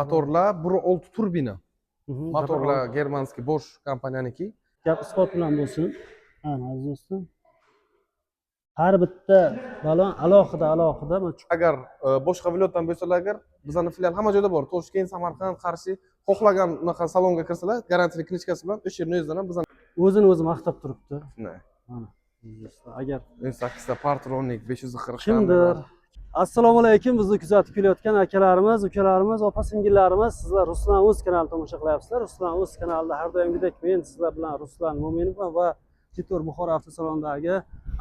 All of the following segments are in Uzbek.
Motorlar 1.6 turbina. Motorlar германский, Bosch kompaniyaniki. Gap isbot bilan bo'lsin. Ana, aziz do'stim. Har bitta balon alohida alohida mana. Agar boshqa viloyatdan bo'lsalar, agar bizani filial hamma joyda bor. Toshkent, Samarqand, Qarshi, xohlagan unaqa salonga kirsalar, гарантийный книжка si bilan o'sha yerni o'zidan ham bizani O'zini o'zi maqtab turibdi. Shunday. Mana, aziz do'stlar, agar 18 ta Parktronic, 540 kimdir. Assalomu alaykum, bizni kuzatib kelayotgan akalarimiz, ukalarimiz, opa singillarimiz. Sizlar Ruslan O'z kanalini tomosha qilyapsizlar. Ruslan O'z kanalida har doimgidek men sizlar bilan Ruslan Mo'minov va Jetour Buxoro avtosalonidagi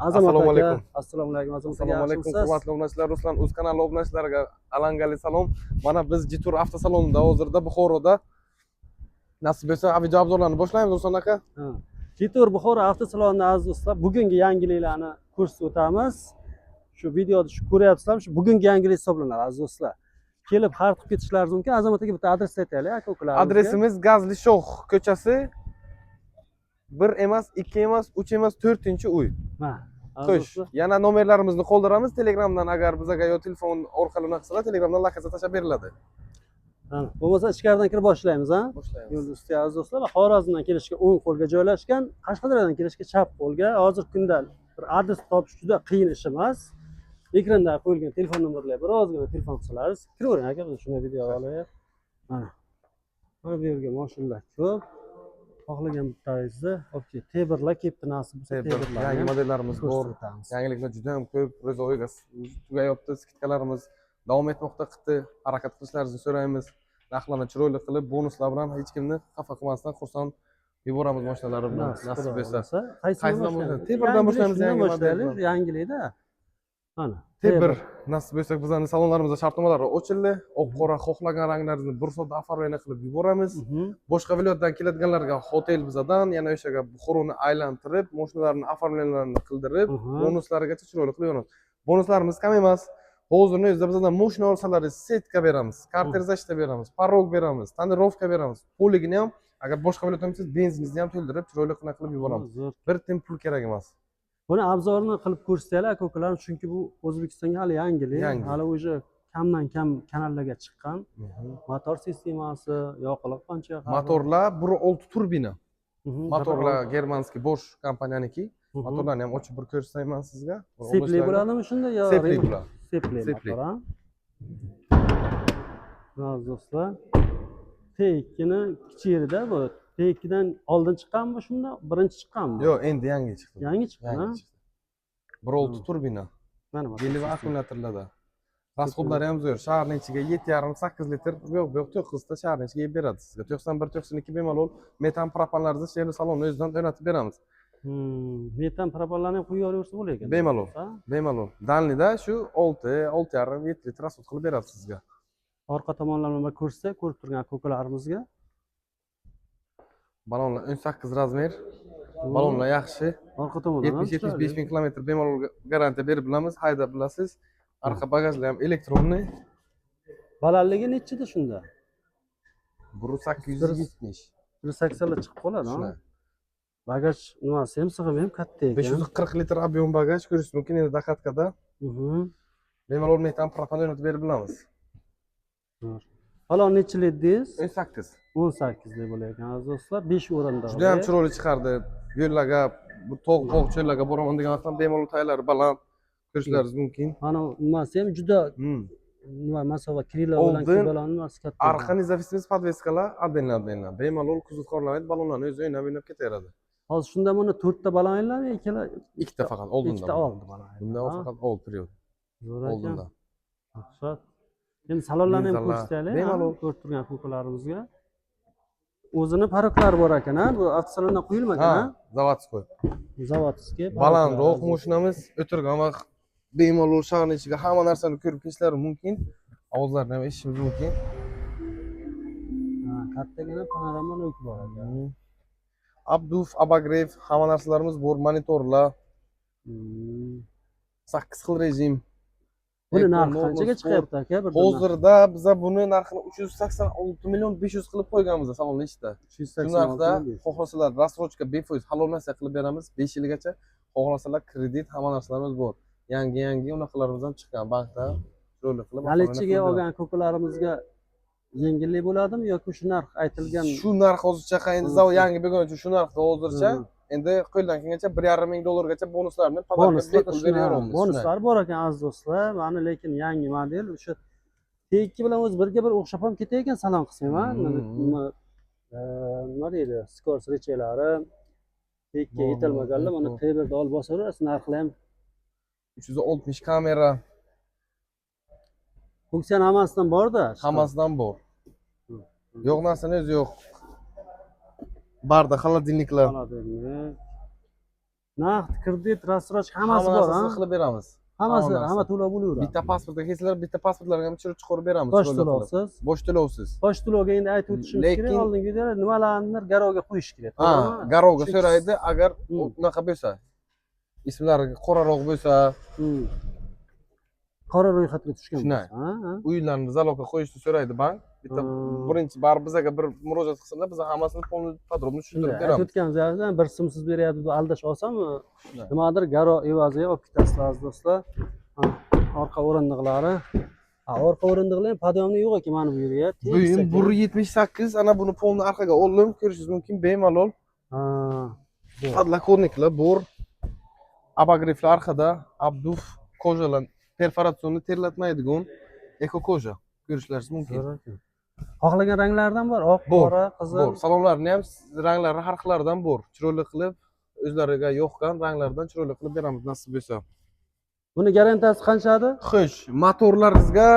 Azamat Assalomu aka. alaykum. Assalomu alaykum, Azamat aka. Assalomu alaykum, Yaxshimisiz? hurmatli obunachilar, Ruslan O'z kanali obunachilariga alangali salom. Mana biz Jetour avtosalonida hozirda Buxoroda. Nasib bo'lsa, video обзор larni boshlaymiz, Ruslan aka. Ha. Jetour Buxoro avtosalonida, aziz do'stlar, bugungi yangiliklarni ko'rsatib o'tamiz. Shu videoda shu ko'ryapsizlar, shu bugungi yangilik hisoblanadi, aziz do'stlar. Kelib xarid qilib ketishlaringiz mumkin. Azamat aka, bitta adres aytaylik aka ukalarimizga. Adresimiz Gazli Shoh ko'chasi, bir emas, ikki emas, uch emas, to'rtinchi uy. Ha, aziz Xo'sh, do'stlar. Yana nomerlarimizni qoldiramiz Telegramdan, agar bizaga yo telefon orqali unaqa qilsalar, Telegramdan lokatsiya tashlab beriladi. Ha, bo'lmasa ichkaridan kirib boshlaymiz, ha? Boshlaymiz. Yo'l usti, aziz do'stlar, Xorazmdan kelishga o'ng qo'lga joylashgan, Qashqadaryodan kelishga chap qo'lga. Hozirgi kunda bir adres topish juda qiyin ish emas. Ekranda qo'yilgan telefon nomerlariga bir ozgina telefon qilsalaringiz, kiravering aka, biz shunday video olaylik. Mana. Mana bu yerga mashinalar ko'p. Xohlagan bittangizni olib kel. T1lar kelibdi, nasib bo'lsa, T1, T1larni yangi ham modellarimiz bor. ko'rsatib o'tamiz. Yangiliklar juda ham ko'p. Ro'za oyiga tugayapti, скидка larimiz davom etmoqda, qitdi. Harakat qilishlaringizni so'raymiz. Narxlarni chiroyli qilib, bonuslar bilan hech kimni xafa qilmasdan xursand yuboramiz mashinalari bilan. Nasib Xudo bo'lsa. xohlasa. Qaysidan Qaysidan boshlaymiz? boshlaymiz? T1dan boshlaymiz, Yangilik, yangi shundan boshlaylik, model. Yangilikda. Mana. T1, nasib bo'lsa, bizani salonlarimizda shartnomalar ochildi. Oq, qora, xohlagan ranglaringizni bir soatda оформление qilib yuboramiz. Boshqa viloyatdan keladiganlarga hotel bizadan, yana o'shaga Buxoroni aylantirib, mashinalarni оформление larini qildirib, bonuslarigacha chiroyli qilib yuboramiz. Bonuslarimiz kam emas. Hozirni o'zida bizdan mashina olsalaringiz, сетка beramiz, картер защита beramiz, порог beramiz, тонировка beramiz. Pulligini ham, agar boshqa viloyatdan bo'lsangiz, benziningizni ham to'ldirib, chiroyli qilib yuboramiz. Zo'r. Bir tiyin pul kerak emas. Buni обзор ini qilib ko'rsataylik, aka ukalar, chunki bu O'zbekistonga hali yangilik. Yangi. Hali уже kamdan kam kanallarga chiqqan. Motor sistemasi, yoqilg'i qancha? Motorlar 1.6 turbina. Motorlar германский, Bosch kompaniyaniki. Motorlarni ham ochib bir ko'rsatayman sizga. Sepli bo'ladimi shunda yo Sepli bo'ladi. Sepli Sepli. motor, ha? Aziz do'stlar, T2 ni kichik yerida bu. T2 dan oldin chiqqanmi shunda? Birinchi chiqqanmi? Yo'q, endi yangi chiqdi. Yangi chiqqan, ha? Yangi chiqdi. 1.6 turbina. Mana motor Geli va sistema. Akkumulyatorlarda. Расход lari ham zo'r. Shaharning ichiga 7,5-8 litr, bu yoq bu yoq 9 ta shaharning ichiga yeb beradi sizga. 91, 92 bemalol metan propanlarni shu salonni o'zidan o'rnatib beramiz. Metan propanlarni ham qo'yib yuborsa bo'lar ekan. Bemalol. Ha? Bemalol. Дальний da shu 6, 6,5, 7 litr расход qilib beradi sizga. Orqa tomonlarni bir ko'rsak, ko'rib turgan aka ukalarimizga. Balonlar 18 размер. Balonlar yaxshi. Orqa tomondan ham 70-75 ming kilometr bemalol garantiya berib bilamiz, haydab bilasiz. Orqa bagajlar ham электронный. Balandligi nechida shunda? 1.870. 1.80lar chiqib qoladi, ha? Shunday. Bagaj nimasi ham, sig'imi ham katta ekan. 540 litr объем bagaj, ko'rishingiz mumkin endi докатка da. Bemalol metan propan o'rnatib berib bilamiz. Zo'r. Balon nechilik dedingiz? 18. 18 deb bo'lar ekan, aziz do'stlar. 5 o'rindiq. Juda ham chiroyli chiqardi. Yo'llarga, bu tog' tog' cho'llarga boraman degan vaqtda bemalol tayerlari baland, ko'rishlaringiz mumkin. Mana nimasi ham juda nima masofa крыло bilan Oldin balon nimasi katta. Arqa независимый подвеска lar отдельно отдельно. Bemalol kuzov qorlamaydi, balonlarni o'zi o'ynab o'ynab ketaveradi. Hozir shunda buni to'rtta balon aylanadi, ikkala? Ikkita faqat oldinda. Ikkita oldi balon. Bunda Ha? faqat old привод. Zo'r ekan. Oldinda. Ruxsat. Endi salonlarni ham Linzalar. ko'rsataylik, ha, Bemalol. ko'rib turgan ukalarimizga. O'zini порог lari bor ekan, ha? Bu avtosalondan quyilmagan, Ha, ha? заводской. Заводской. Balandroq mashinamiz, o'tirgan vaqt bemalol shaharning ichiga hamma narsani ko'rib ketishlari mumkin. Ovozlarni ham eshitishimiz mumkin. Ha, kattagina panorama lyuk bor ekan. Обдув, обогрев, hamma narsalarimiz bor, monitorlar, 8 xil rejim. Buni Eco, narxi normal, qanchaga sport. chiqyapti, aka? Bir Hozirda biza buni narxini 386 million 500 qilib qo'yganmiz salonni ichida. Shu narxda xohlasalar, рассрочка 5% halol narsa qilib beramiz 5 yilgacha. Xohlasalar, kredit, hamma narsalarimiz bor. Yangi yangi unaqalarimiz ham chiqqan bankda chiroyli qilib. Наличие ga olgan aka ukalarimizga Yengillik bo'ladimi yoki shu narx aytilgan? Shu narx hozircha, endi zavod yangi bo'lgani uchun shu narxda hozircha. Endi qo'ldan kelgancha 1,5 ming dollargacha bonuslarni, подарка Bonuslar, bepul beraveramiz. bonuslar bor ekan, aziz do'stlar. Mana, lekin yangi model, o'sha T2 bilan o'zi birga bir o'xshab ham ketayotgan salon qismi, ha? Nima, nima deydi, скорость рычаг lari T2 Bor, yetolmaganlar mana bor. T1da olib bosaverasiz, narxlar ham. 360 kamera. Funksiyani hammasidan borda. Hammasidan bor. Yo'q narsani o'zi yo'q. Barda холодильник lar. Холодильник. Naqd, kredit, рассрочка hammasi Hamma bor, narsasini ha? qilib beramiz. Hammasi, Hamma narsa. hamma to'lov bo'laveradi. Bitta pasportga kelsalar, bitta pasportlarga ham tushirib chiqarib beramiz. Bosh Chiroyli qilib. to'lovsiz. Bosh to'lovsiz. Bosh to'lovga endi aytib o'tishimiz kerak, oldingi videoda nimalarnidir garovga qo'yish kerak, Ha, to'g'rimi? garovga Chunki- so'raydi, agar unaqa bo'lsa, ismlari qoraroq bo'lsa, Qora ro'yxatga tushgan Shunday. bo'lsa, ha, ha. Uylarni залог ga qo'yishni so'raydi bank. Bitta birinchi baribir bizaga bir murojaat qilsinlar, biz hammasini полный подробно tushuntirib Shunday, aytib beramiz. o'tganimizdek, bir so'msiz beryapti deb aldash osonmi? Shunday. Nimadir garov evaziga olib ketasizlar, aziz do'stlar. Ha, orqa o'rindiqlari. Ha, orqa o'rindiqlar ham подъёмный yo'q ekan mana bu yerga. Bu Tekis ekan. 1,78, ana buni polni orqaga oldim, ko'rishingiz mumkin bemalol. Ha, zo'r. Подлокотник lar bor. Обогрев lar orqada, обдув, кожа lar перфорационный, terlatmaydigan эко кожа, ko'rishlaringiz mumkin. Zo'r ekan. Xohlagan ranglardan bor, oq, Bor, qora, qizil. Bor. Salonlarni ham ranglari har xillaridan bor. Chiroyli qilib, o'zlariga yoqqan ranglardan chiroyli qilib beramiz, nasib bo'lsa. Buni garantiyasi qanchadi? Xo'sh, motorlaringizga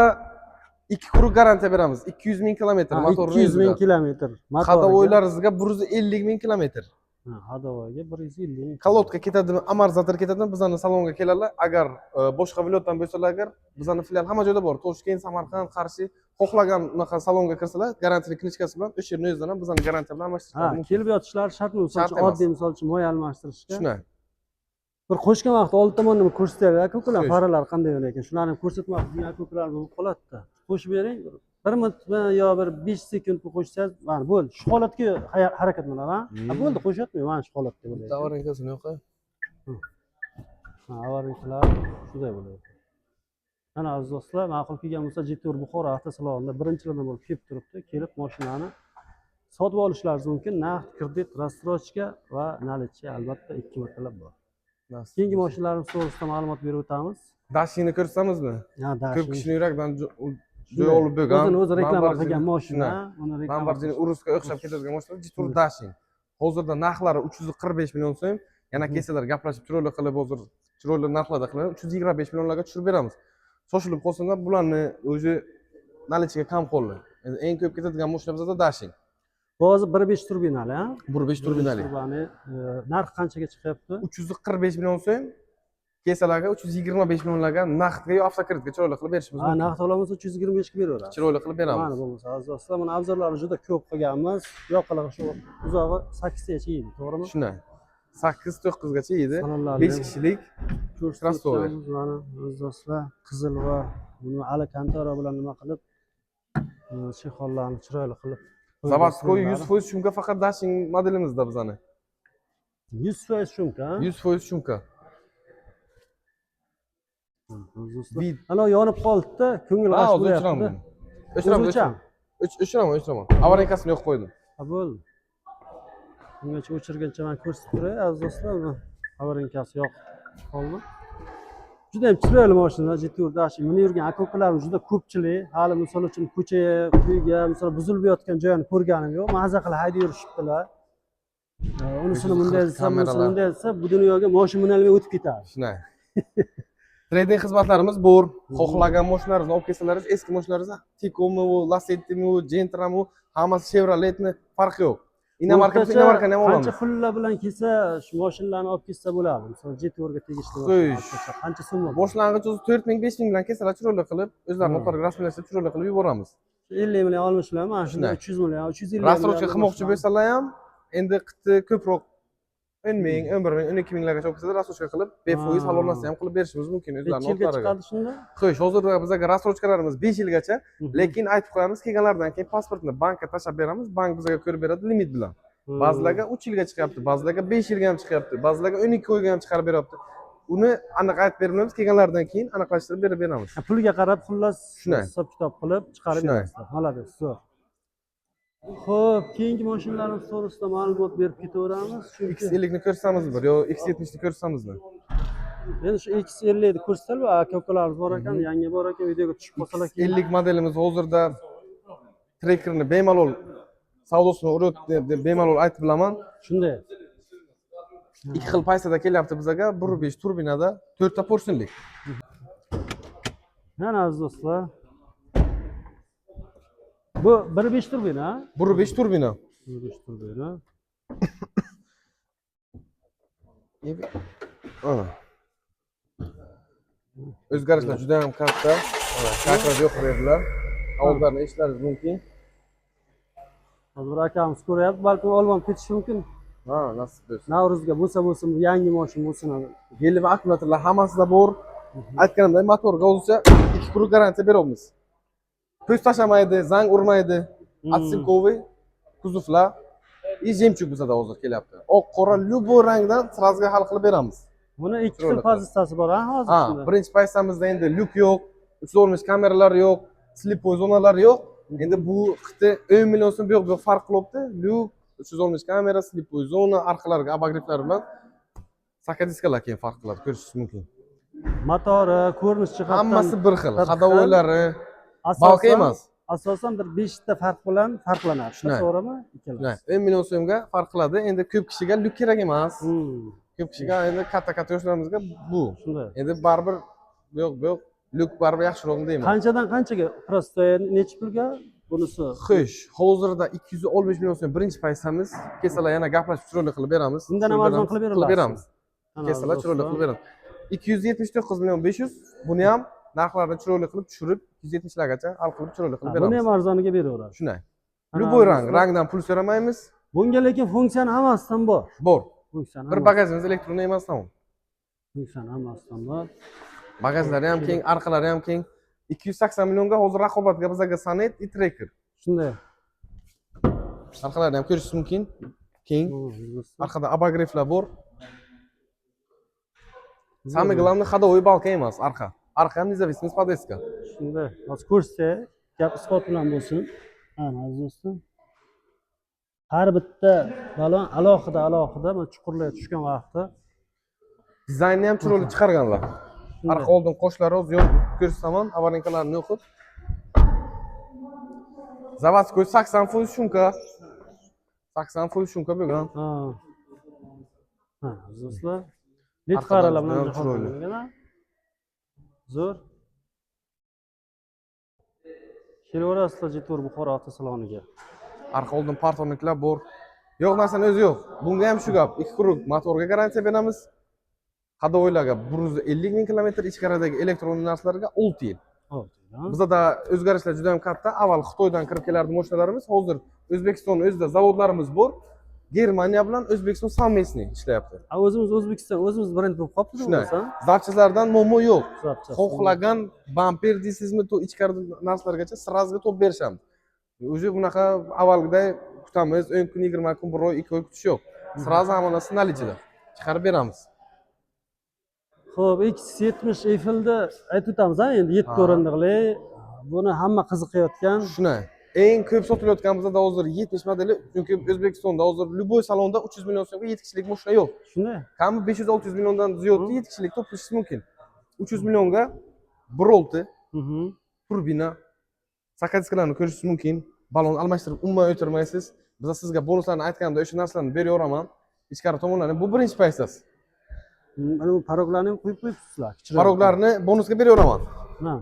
2 круг garantiya beramiz. 200 ming kilometr Ha, motorni 200 ming o'ziga. Kilometr. Motoriga. Ходовой laringizga 150 ming kilometr. Ha, ходовой ga 150 ming. Колодка ketadimi, amortizator ketadimi, bizani salonga keladilar. Agar boshqa viloyatdan bo'lsalar, agar bizani filial hamma joyda bor. Toshkent, Samarqand, Qarshi, xohlagan unaqa salonga kirsalar, гарантийный книжка si bilan o'sha yerni o'zidan ham bizani garantiya bilan Ha, almashtirishlari mumkin. Kelib yotishlari shartmi? Misol Shart uchun, emas. oddiy, misol uchun, moy almashtirishga. Shunday. Bir qo'shgan vaqt old tomonni ko'rsataylik, aka ukalar, Xo'sh. faralar qanday bo'lar ekan. Shularni ham ko'rsatmoqchi aka ukalar bo'lib qoladi-da. Qo'shib bering. Bir minutmi yo bir 5 sekundmi qo'shsangiz, mana bo'ldi. Shu holatga harakatlanadi, ha? Ha, bo'ldi, qo'shyapman, mana shu holatda bo'ladi. Bitta аварийка sini yo'q. Ha, аварийка lar shunday bo'ladi. Mana, aziz do'stlar, ma'qul kelgan bo'lsa, Jetour Buxoro avtosalonida birinchilardan bo'lib kelib turibdi. Kelib mashinani sotib olishlaringiz mumkin. Naqd, kredit, рассрочка va наличие albatta ikki martalab bor. Nasib Keyingi bo'lsa. mashinalarimiz to'g'risida ma'lumot berib o'tamiz. Dashingni ko'rsatamizmi? Ha, Ko'p Dashing. kishini yuragidan joy Shunday. olib bo'lgan. O'zini o'zi reklama Lamborghini- qilgan mashina. Shunday. Uni reklama Lamborghini qilish. Urusga o'xshab ketadigan mashina Jetour Shunday. Dashing. Hozirda narxlari 345 million so'm. Yana kelsalar, gaplashib, chiroyli qilib, hozir chiroyli narxlarda qilib 325 millionlarga tushirib beramiz. Shoshilib qolsinlar, bularni o'zi наличие ga kam qoldi. Endi eng ko'p ketadigan mashina bizada Dashing. Bu hozir 1.5 turbinali, ha? 1.5 turbinali. Turbinali. Narxi qanchaga chiqyapti? 345 million so'm. Kelsalarga 325 millionlarga naqdga yo avtokreditga chiroyli qilib berishimiz Ha, mumkin. naqd olamiz, 325 ga beraverasiz. Chiroyli qilib beramiz. Mana bo'lmasa, aziz do'stlar, mana обзор larni juda ko'p qilganmiz. Yoqilg'i shu uzog'i 8 tagacha yeydi, to'g'rimi? Shunday. 8-9 gacha yeydi. Salonlarni 5 kishilik ko'rsatib crossover. o'tganmiz. Mana, aziz do'stlar, qizil va buni alkantara bilan nima qilib, чехол larni chiroyli qilib qo'ygan. Заводской sumlari. 100% шумка, faqat Dashing modelimizda bizani. 100% шумка, ha? 100% шумка. Aziz do'stlar. Vid. Ana yonib qoldi-da, ko'ngil Ha, g'ash hozir o'chiraman bo'lyapti. buni. O'chiraman, O'zi o'chiraman. O'chiraman, o'chiraman. Аварийка sini yoqib qo'ydim. Ha, bo'ldi. Bungacha o'chirgancha man ko'rsatib turay, aziz do'stlar, uni аварийка si yoqib qoldi. Juda ham chiroyli mashina Jetour Dashing. Minib yurgan aka ukalarimiz juda ko'pchilik. Hali, misol uchun, ko'chaga, uyga, misol, buzilib yotgan joyini ko'rganim yo'q. Maza qilib haydab yurishibdilar. Unisini bunday 540 desa, bunisini kameralar. Bunday desa, bu dunyoga mashina minolmay o'tib ketadi. Shunday. Trade-in xizmatlarimiz bor. Xohlagan mashinalaringizni olib kelsalaringiz, eski mashinalaringizni, Ticomi, u, Lacettimi, u, Gentrami, hammasi Chevroletmi, farqi yo'q. Иномарка bo'lsa, O'rtacha иномарка ni ham qancha olamiz. Pullar bilan kelsa, shu mashinalarni olib kelsa bo'ladi? Misol, Jetourga tegishli mashina Xo'sh. olib kelsa, qancha summa? Boshlang'ich o'zi 4 ming, 5 ming bilan kelsalar, chiroyli qilib, o'zlarini notlariga rasmiylashtirib, chiroyli qilib yuboramiz. 50 million, 60 million, mana shunda Shunday. 300 million, 350 Рассрочка million qilmoqchi mashina. bo'lsalar ham, endi qiti ko'proq 10 ming, 11 ming, 12 minglargacha olib kelsalar, рассрочка qilib, befoiz halol narsa ham qilib berishimiz mumkin Necha o'zlarini yilga notlariga. chiqadi shunda? Xo'sh, hozir bizga рассрочка larimiz 5 yilgacha, lekin aytib qo'yamiz, kelganlaridan keyin pasportni bankka tashlab beramiz, bank bizga ko'rib beradi limit bilan. Ba'zilarga 3 yilga chiqyapti, ba'zilarga 5 yilga ham chiqyapti, ba'zilarga 12 oyga ham chiqarib beryapti. Uni aniq aytib bermaymiz, kelganlaridan keyin aniqlashtirib berib beramiz. Ha, pulga qarab xullas Shunday. Hisob kitob qilib chiqarib Shunday. Berasizlar. Молодец, zo'r. Xo'p, keyingi mashinalarimiz to'g'risida ma'lumot berib ketaveramiz, chunki X50 ni ko'rsamiz bir yo X70 ni ko'rsamizmi? Endi shu X50 ni ko'rsatalmi? Aka ukalarimiz bor ekan, yangi bor ekan, videoga tushib qolsalar keyin. X50 modelimiz hozirda Trackerni bemalol savdosini uryapti deb bemalol aytib bilaman. Shunday. Ikki xil pozitsiya kelyapti bizaga, 1.5 turbinada, to'rtta поршень lik. Mana, aziz do'stlar. Bu 1.5 turbina? 1.5 turbina. 1.5 turbina. Ana. O'zgarishlar juda ham katta. Mana, как yo'q berdilar. Ovozlarni eshitishlaringiz mumkin. Hozir akamiz ko'ryapti, balkim olib ham ketishi mumkin. Ha, nasib bo'lsin. Navruzga bo'lsa bo'lsin, bu yangi mashina bo'lsin. Geli va akkumulyatorlar hammasida bor. Aytganimdek, motorga o'zicha ikki круг garantiya beramiz. Ko'z tashlamaydi, zang urmaydi. Отсимковый kuzovlar и жемчуг bizada hozir kelyapti. Oq, qora, любой rangdan сразу hal qilib beramiz. Buni ikki xil Chiroyli qilib. Pozitsiyasi bor, ha, hozir Ha, shunda. Birinchi pozitsiyamizda endi lyuk yo'q, 360 kameralar yo'q, слепой zonalar yo'q. Endi bu xiti 10 million so'm bu yoq bu yoq farq qilyapti. Lyuk, 360 kamera, слепой zona, orqalariga обогрев lar bilan saka diskalar keyin farq qiladi, ko'rishingiz mumkin. Motori, ko'rinish jihatdan Hammasi bir xil, bir xil. Ходовой lari, Asosan- балка emas. Asosan bir beshta farq bilan farqlanadi. Shunday. To'g'rimi? Ikkalasi. Shunday, 10 million so'mga farq qiladi. Endi ko'p kishiga lyuk kerak emas. Ko'p kishiga endi katta katta yoshlarimizga bu. Shunday. Endi baribir bu yoq bu yoq lyuk baribir yaxshiroq deyman. Qanchadan qanchaga? Просто nechi pulga bunisi? Xo'sh, hozirda 260 million so'm birinchi pozitsiyamiz. Kelsalar yana gaplashib chiroyli qilib beramiz. Bundan ham arzon qilib Qilib beramiz. Ana, Kelsalar chiroyli do'stlar. Qilib beramiz. 279 million 500, buni ham narxlarini chiroyli qilib tushirib 270 largacha hal qilib chiroyli qilib Ha, buni beramiz. ham arzoniga beraveradi. Shunday. Ana, Любой rang, do'stlar. Rangdan pul so'ramaymiz. Bunga lekin funksiyani hammasidan bor. Bor. Funksiyani Bir hammasi- bagajimiz elektron emas, tamom. Funksiyani hammasidan bor. Bagajlari ham keng, orqalari ham keng. 280 millionga hozir raqobatga bizaga Sonet и Tracker. Shunday. Orqalarini ham ko'rishingiz mumkin. Keng. Do'stlar. Orqada обогрев lar bor. Самое главное, ходовой балка emas, arqa. Arqa ham независимый подвеска. Shunday. Hozir ko'rsak, gap isbot bilan bo'lsin. Ana, aziz do'stim. Har bitta balon alohida alohida mana chuqurlarga tushgan vaqtda Dizaynni ham chiroyli chiqarganlar. Shunday. Arqa oldin qoshlari o'zi yo'q, ko'rsataman, аварийка larni yo'qib. Заводской 80% шумка. 80% шумка bo'lgan. Ha. Ha, aziz do'stlar. Led Arqadan faralar bilan juda ham chiroyli. Jihozlangan. A? Zo'r. Kelaverasizlar Jetour Buxoro avtosaloniga. Arqa oldin парктроник lar bor. Yo'q narsani o'zi yo'q. Bunga ham shu gap. Ikki круг motorga garantiya beramiz. Ходовой larga 150 ming kilometr, ichkaridagi elektron narsalarga 6 yil. Hop, ha? Bizada o'zgarishlar juda ham katta. Avval Xitoydan kirib kelardi mashinalarimiz, hozir O'zbekiston o'zida zavodlarimiz bor. Germaniya bilan O'zbekiston совместный ishlayapti. Ha, o'zimiz O'zbekiston, o'zimiz brend bo'lib qolibdi Shunday. bo'lmasa. Запчасть lardan muammo yo'q. Запчасть. Xohlagan bamper deysizmi, to ichkari narsalargacha сразу topib berishamiz. Уже bunaqa avvalgiday kutamiz, 10 kun, 20 kun, bir oy, 2 oy kutish yo'q. Сразу hamma narsa наличие da. Chiqarib beramiz. Xo'p, X70 Eiffel aytib o'tamiz, ha, endi 7 Ha. o'rindiqli. Buni hamma qiziqayotgan. Shunday. Eng ko'p sotilayotgan bizada hozir 70 modeli, chunki O'zbekistonda hozir любой salonda 300 million so'mga 7 kishilik mashina yo'q. Shunday. Kami 500-600 milliondan ziyod 7 kishilik topishingiz mumkin. 300 millionga 1.6 turbina, saka diskalarni ko'rishingiz mumkin. Balon almashtirib umuman o'tirmaysiz. Biz sizga bonuslarni aytganimda o'sha narsalarni beraveraman. Ichkari tomonlarni bu birinchi pozitsiyasi. Mana bu порог larni ham qo'yib qo'yibsizlar. Chiroyli. Порог larni bonusga beraveraman. Ha.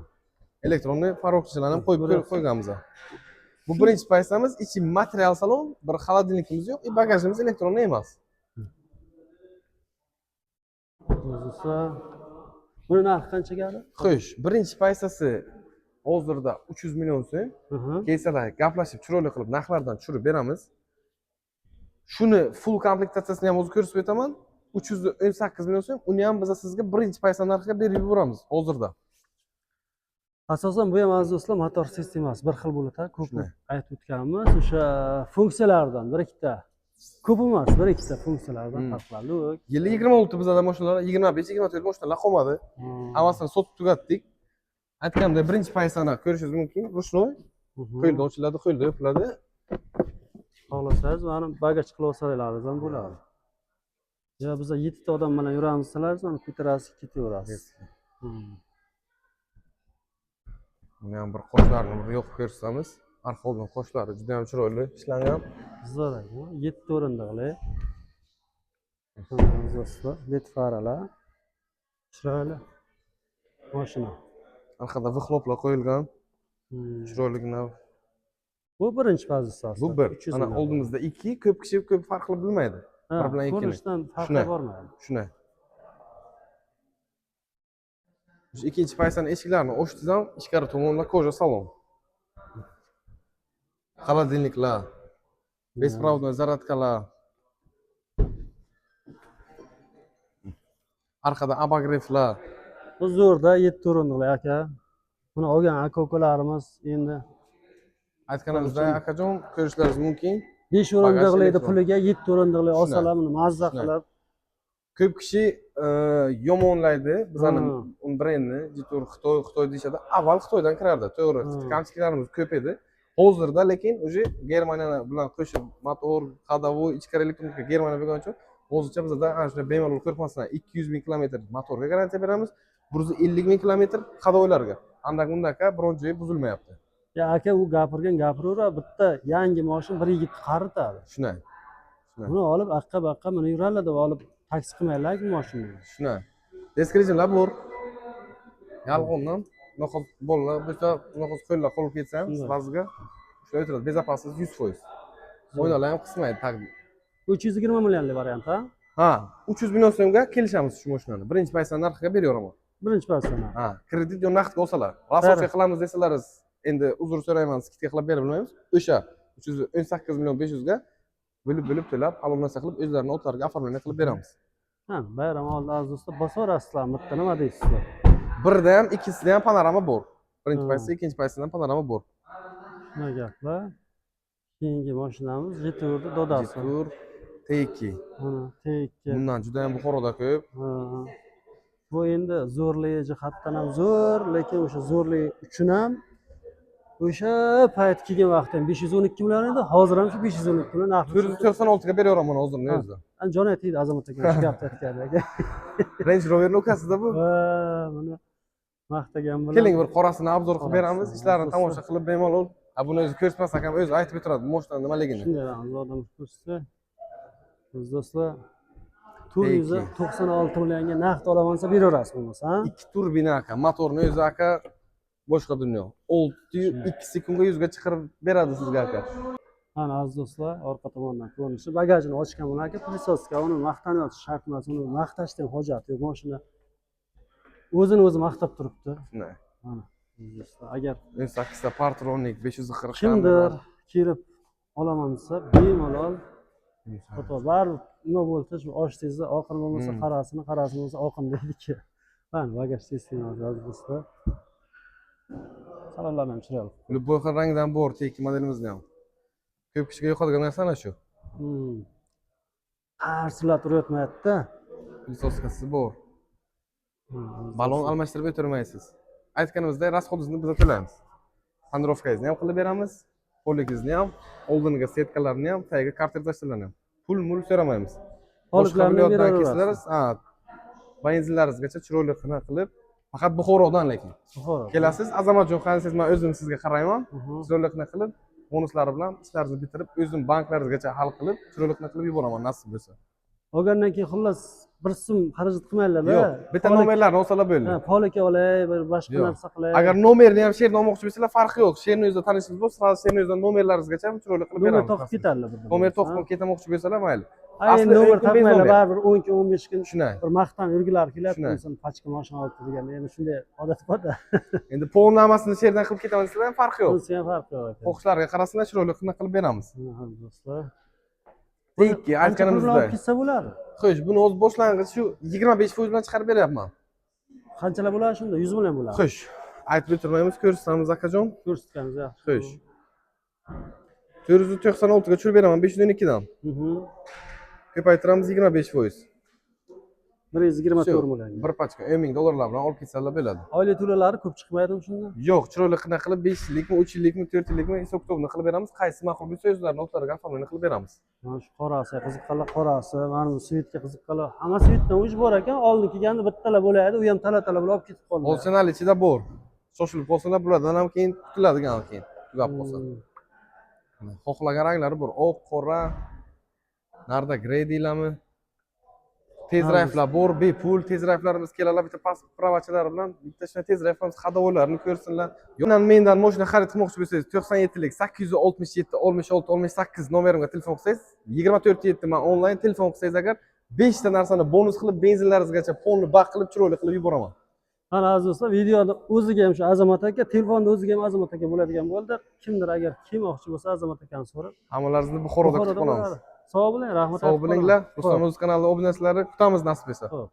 Электронный порог chalarni ham qo'yib Ko'ryapsiz. Qo'yganmiz. Bu birinchi pozitsiyamiz, ichi material salon, bir холодильник imiz yo'q, и bagajimiz электронный emas. Do'stlar. Buni narxi qanchaga hali? Xo'sh, birinchi pozitsiyasi hozirda 300 million so'm. Kelsalar gaplashib chiroyli qilib narxlardan tushirib beramiz. Shuni full komplektatsiyasini ham o'zi ko'rsatib o'taman. 318 million so'm, uni ham biz sizga birinchi pozitsiya narxiga berib yuboramiz hozirda. Asosan bu ham, aziz do'stlar, motor sistemasi bir xil bo'ladi, ko'p Shunday. Aytib o'tganmiz. O'sha funksiyalardan bir ikkita Ko'p emas, bir ikkita funksiyalardan farqlanadi. Lyuk. Yili 26 bizada mashinalar, 25, 24 mashinalar qolmadi. Hammasini sotib tugatdik. Aytganimdek, birinchi pozitsiyani ko'rishingiz mumkin. Ручной. Qo'lda ochiladi, qo'lda yopiladi. Xohlasangiz, mana bagaj qilib olsalaringiz ham bo'ladi. Yo biza yettita odam bilan yuramiz desalaringiz, mana ko'tarasiz, ketaverasiz. Buni ham bir qoshlarini bir yoqib ko'rsatamiz. Arqa oldin qoshlari juda ham chiroyli ishlangan. Zo'r aka. Yetti o'rindiqli. Do'stlar, led faralar. Chiroyli mashina. Orqada выхлоп lar qo'yilgan. Chiroyligina. Bu birinchi pozitsiyasi. Bu bir. 300 Mana million. oldimizda ikki, ko'p kishi ko'p farq qilib bilmaydi. Ha, bir bilan ikkini. ko'rinishdan farqi Shunday. bormaydi. Shunday. Shu ikkinchi pozitsiyani eshiklarini ochdingiz ham, ichkari tomonda кожа salon. Холодильник lar, беспроводной зарядка lar. Orqada обогрев lar. Bu zo'rda yetti o'rindiqli aka. Buni olgan aka ukalarimiz endi Aytganimizda akajon, ko'rishlaringiz mumkin. 5 o'rindiqli elektron. Puliga yetti o'rindiqli olsalar, buni mazza qilib. Ko'p kishi yomonlaydi bizani brendni, Jetour Xitoy, Xitoy deyishadi. Avval Xitoydan kirardi, to'g'ri. Kamchiliklarimiz ko'p edi. Hozirda lekin уже Germaniya bilan qo'shib motor, ходовой, ichkari elektronika Germaniya bo'lgani uchun hozircha bizada ana shunday bemalol qo'rqmasdan 200 ming kilometr motorga garantiya beramiz, 150 ming kilometr ходовой larga. Andak undaka biron joyi buzilmayapti. Ya aka, u gapirgan gapiraveradi, bitta yangi moshin bir yigitni qaritadi. Shunday. Buni olib aqqa baqqa mana yuradilar deb olib taksi qilmanglar bu moshinani. Shunday. Eski rejimlar bor. Yolg'ondan unaqa bolalar bo'lsa, unaqa qo'llar qolib ketsa ham Shunday. ba'ziga shular o'tiradi. Безопасность 100%. Oynalar ham qismaydi taqdim. 320 millionlik variant, ha? Ha, 300 million so'mga kelishamiz shu mashinani. Birinchi paysa narxiga beraveraman. Birinchi pozitsiya. Ha, kredit yo naqdga olsalar, рассрочка qilamiz desalaringiz, endi uzr so'rayman, скидка qilib bera bilmaymiz. O'sha 318 million 500 ga bo'lib-bo'lib to'lab, halol narsa qilib, o'zlarini otlariga оформление qilib beramiz. Ha, bayram oldi aziz do'stlar, bosaverasizlarmi bitta, nima deysizlar? Birda ham, ikkisida ham panorama bor. Birinchi paysa, ikkinchi paysidan panorama bor. Nima gaplar? Keyingi mashinamiz Jetourni dodasi. Jetour T2. Mana T2. Bundan juda ham Buxoroda ko'p. Ha. Bu endi zo'rligi jihatdan ham zo'r, lekin o'sha zo'rligi uchun ham o'sha payt kelgan vaqtda ham 512 million edi, hozir ham shu 512 million narxi. 496 ga beraveraman hozirni o'zida. Jon aytaydi Azamat aka shu gapni aytgan aka. Range Rover'ni ukasida bu. Va buni maqtagan bilan. Keling, bir qorasini обзор qilib beramiz, Qorasini, ishlarini do'stlar. Tomosha qilib bemalol. Ha, buni o'zi ko'rsatmasak ham o'zi aytib o'tiradi, bu mashina nimaligini. Shunday odam ko'rsa. Biz do'stlar 496 millionga naqd olaman desa beraverasiz bo'lmasa, ha? Ikki turbina aka, motorni o'zi aka boshqa dunyo. 602 sekundga 100 ga chiqarib beradi sizga aka. Mana aziz do'stlar, orqa tomondan ko'rinishi. Bagajini ochgan bilan aka, присоска, uni maqtanib yotish shart emas, uni maqtashdan hojat yo'q. Mashina o'zini o'zi maqtab turibdi. Shunday. Mana aziz do'stlar, agar 18 ta Parktronic, 540 kimdir kelib olaman desa, bemalol sotib, baribir nima bo'lsa shu ochdingizda oqin bo'lmasa qarasini, qarasi bo'lmasa oqin deydiki. Mana bagaj sistemasi aziz do'stlar. Salonlar ham chiroyli. Любой xil rangdan bor T2 modelimizni ham. Ko'p kishiga yoqadigan narsa ana shu. Qarsillatib urayotmayapti. Присоска si bor. Balon almashtirib o'tirmaysiz. Aytganimizdek, расход ingizni biz to'laymiz. Тонировка ngizni ham qilib beramiz, poligingizni ham, oldingi setkalarni ham, tagiga karter tashlalarni ham. Pul mul so'ramaymiz. Boshqa Poliplarni viloyatdan beraverasiz. kelsalar, ha, benzinlaringizgacha chiroyli qilib qilib, faqat Buxorodan lekin. Buxoro. Kelasiz, Azamatjon qanisiz, men o'zim sizga qarayman. Chiroyli qilib, bonuslari bilan ishlaringizni bitirib, o'zim banklaringizgacha hal qilib, chiroyli qilib yuboraman nasib bo'lsa. Olgandan keyin xullas bir so'm xarajat qilmaydilar. Yo'q, bitta nomerlarni olsalar bo'ldi. Ha, polika olay, bir boshqa Yo'q. narsa qilay. Agar nomerni ham sherni olmoqchi bo'lsalar, farqi yo'q. Sherni o'zida tanishimiz bor, сразу sherni o'zidan nomerlaringizgacha chiroyli qilib nomer beramiz. topib ketadilar birdan. Nomer topib ketamoqchi bo'lsalar, mayli. Ay, endi Asli nomer o'n kun bez topmaylar, nomer. Baribir 10 kun, 15 kun Shunday. bir maqtanib yurgilari kelyapti, Shunday. inson pachka mashina olibdi degan, endi shunday odat borda. Endi полный hammasini sherdan qilib ketaman desalar ham farqi yo'q. Bunisi ham farqi yo'q ekan. Xohishlarga qarasinlar, chiroyli qilib beramiz. Ha, do'stlar. Ikki Qancha pul bilan olib aytganimizdek. ketsa bo'ladi? Xo'sh, buni o'zi boshlang'ich shu 25% bilan chiqarib beryapman. Qanchalar bo'ladi shunda? 100 million bo'ladi. Xo'sh, aytib o'tirmaymiz, ko'rsatamiz akajon. Ko'rsatganimiz yaxshi. Xo'sh. 496 ga tushirib beraman 512 dan. Ko'paytiramiz 25%. 124 million. Bir pachka 10 000 dollarlar bilan olib ketsalar bo'ladi. Oylik to'lovlari ko'p chiqmaydimi shunda? Yo'q, chiroyli qanaqa qilib 5 yillikmi, 3 yillikmi, 4 yillikmi hisob kitobini qilib beramiz. Qaysi ma'qul bo'lsa, o'zlarini o'zlariga оформление qilib beramiz. Mana shu qorasi qiziqqanlar, qorasi, mana bu цвет ga qiziqqanlar, hamma цвет dan уже bor ekan. Oldin kelganda bittalar bo'lardi, u ham tala tala bo'lib olib ketib qoldi. Olsin, hali ichida bor. Shoshilib qolsalar, bulardan ham keyin tutiladigan, keyin tugab qolsa. Xohlagan ranglari bor. Oq, qora, narda grey deyiladimi? Test drive'lar bor, bepul test drive'larimiz, keladilar bitta pasport права chalari bilan, bitta shunday test drive qilamiz, ходовой larni ko'rsinlar. Mendan mashina xarid qilmoqchi bo'lsangiz, 97lik 867 66 68 nomerimga telefon qilsangiz, 24/7 man onlayn. Telefon qilsangiz agar, 5 ta narsani bonus qilib, benzinlaringizgacha полный bak qilib, chiroyli qilib yuboraman. Mana, aziz do'stlar, videoni o'ziga ham shu Azamat aka, telefonni o'ziga ham Azamat aka bo'ladigan bo'ldi. Kimdir agar kelmoqchi bo'lsa, Azamat akani so'rab Hammalaringizni Buxoroda kutib Buxoroda qolamiz. bo'ladi. Sog' bo'ling, rahmat. Sog' aytib bo'linglar. qolaman. Rustam o'z kanalida obunachilari, kutamiz nasib etsa. Xo'p.